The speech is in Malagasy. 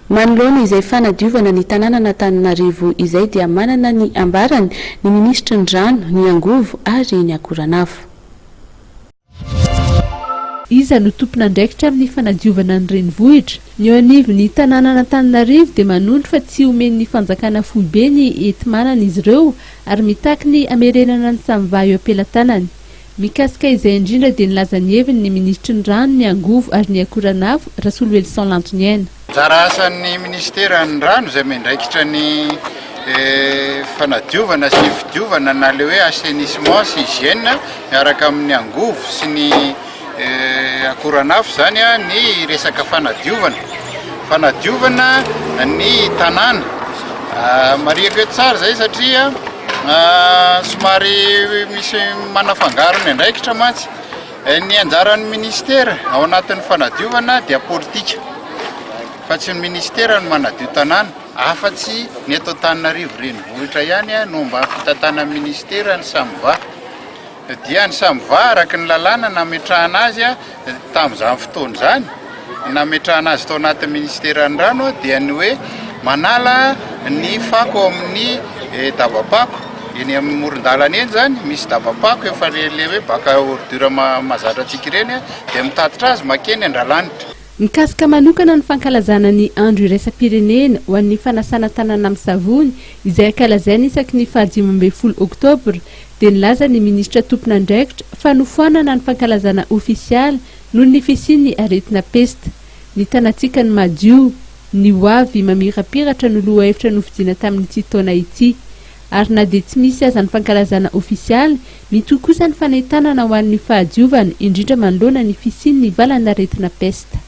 Manoloana izay fanadiovana ny tanànan'Antananarivo izay dia manana ny ambarany ny minisitry ny rano, ny angovo ary ny akoranafo. Iza no tompon'andraikitra amin'ny fanadiovana ny renivohitra? Ny eo anivon'ny tanànan'Antananarivo dia manondro fa tsy omen'ny fanjakana foibe ny enti-manana izy ireo ary mitaky ny hamerenana ny Samva eo am-pelatanany. Mikasika izay indrindra dia nilaza ny heviny ny minisitry ny rano, ny angovo ary ny akoranafo, Rasoloelison Lantoniaina. Anjara asan'ny minisiteran'ny rano izay miandraikitra ny fanadiovana sy fidiovana na ilay hoe assainissement sy hygiène miaraka amin'ny angovo sy ny akoranafo izany ny resaka fanadiovana. Fanadiovana ny tanàna. Marihiko eto tsara izay satria Somary misy manafangaro ny andraikitra mantsy. Ny anjaran'ny ministera ao anatin'ny fanadiovana dia politika fa tsy ny ministera no manadio tanàna, afa-tsy ny eto Antananarivo renivohitra ihany no mba fitantanan'ny ministera ny Samva. Dia ny Samva araka ny lalàna nametrahana azy tamin'izany fotoana izany, nametrahana azy tao anatin'ny ministeran'ny rano dia ny hoe manala ny fako ao amin'ny dabam-pako eny amin'ny moron-dalana eny izany, misy dabam-pako efa le hoe bac à ordure mahazatra antsika ireny dia mitatitra azy makeny Andralanitra. Mikasika manokana ny fankalazana ny andro iraisam-pirenena ho an'ny fanasana tanana amin'ny savony izay ankalazaina isaky ny faha 15 oktobra dia nilaza ny minisitra tompon'andraikitra fa nofoanana ny fankalazana ofisialy noho ny fisian'ny aretina pesta. Ny tanantsika no madio, ny ho avy mamirapiratra no lohahevitra nofidiana tamin'ity taona ity. Ary na dia tsy misy aza ny fankalazana ofisialy, mitohy kosa ny fanentanana ho an'ny fahadiovana, indrindra manoloana ny fisian'ny valan'aretina pesta.